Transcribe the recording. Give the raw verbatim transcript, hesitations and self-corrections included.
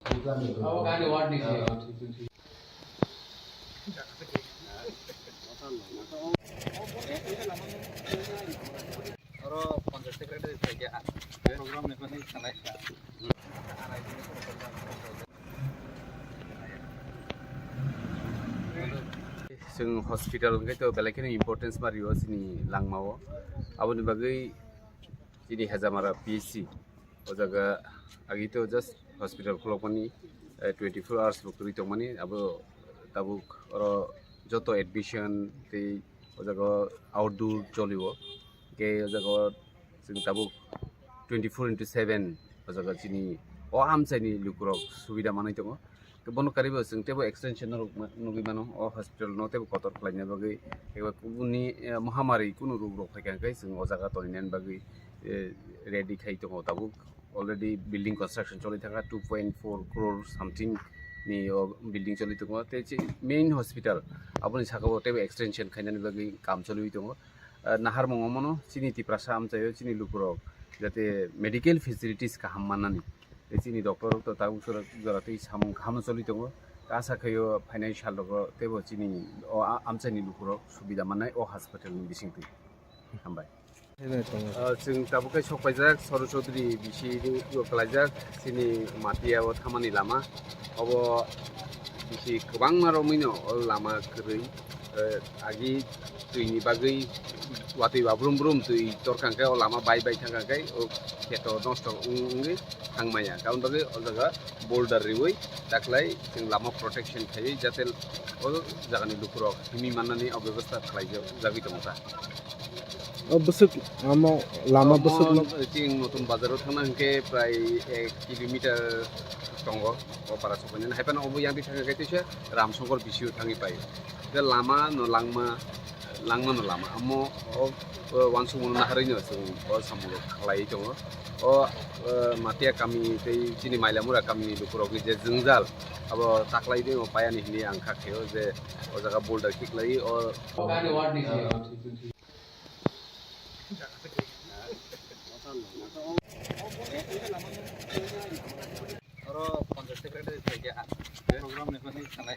Chwng hospital hwnkhe to belai kheno importance ma rio chini langmao. Aboni bagwi chini Hajamara P H C o jaga agi to just hospital khulokmani, eh, twenty-four hours bo kwrwi tongmani, abo tabuk oro joto admission tei o jaga outdoor cholio. Hwnkhe o jaga o chwng tabuk twenty-four into seven o jaga chini o amchaini lukurok subida manwi tongo. Bono karibo chwng teibo extension norok ma-, nugwi mano, o hospital no teibo kotor khlaina bagwi, eba kubuni, eh, mohamari kunu rok rok phaikha hwnkhe chwng o jaga toninani bagwi, eh, ready khai tongo tabuk. Already building construction choli thangkha, two point four crore something ni o building choli tongo. Tei chi main hospital aboni saka o teibo extension khainani bagwi kam choliwi tongo. Ah, naharmung omono chini Tiprasa amchaio chini lukurok jate medical facilities kaham mannani. Tei chini doctor rok to tabuk jora, jora tei samung kaham choli tongo. Asa khaio phainai sal rogo teibo chini o a-, amchaini lukurok subida mannai o hospital ni bisingtwi. Hambai. Ah, chwng tabuk khe sok paijak, Soro Chaudhary bisi o klaijak, chini Matia o thamani lama. Obo bisi kwbangma romwino o lama kwrwi, eh, agi twini bagwi watwi ba brum brum twi torkang khe o lama bai bai thangkang khe o kheto nosto wng-, wngwi thangmaya. Aboni bagwi o jaga boulder riwi taklai chwng lama protection khaiwi jate o jagani lukurok himwi mannani o bebostha khlaijak, jagwi tongo ta. O bwswk, omo lama bwswk no? Chini Notun Bazar o thangna hwnkhe prai ek kilometer tongo, o para sopainani. Hai phano obo yang twi thangkha khe teisa Ramsongkor bisi o thangwi pai. Khe lama no langma, langma no lama. Amo o, o uansukmung no naharwi no chwng o samung rok khlaiwi tongo. O, o Matia kami tei chini Mailamura kami ni lukurok ni je jwngjal abo taklai twi payani hinwi ang kha khe o je o jaga boulder kiklai o. Oro panchayat secretary thai khe ang program ni bagwi sanai.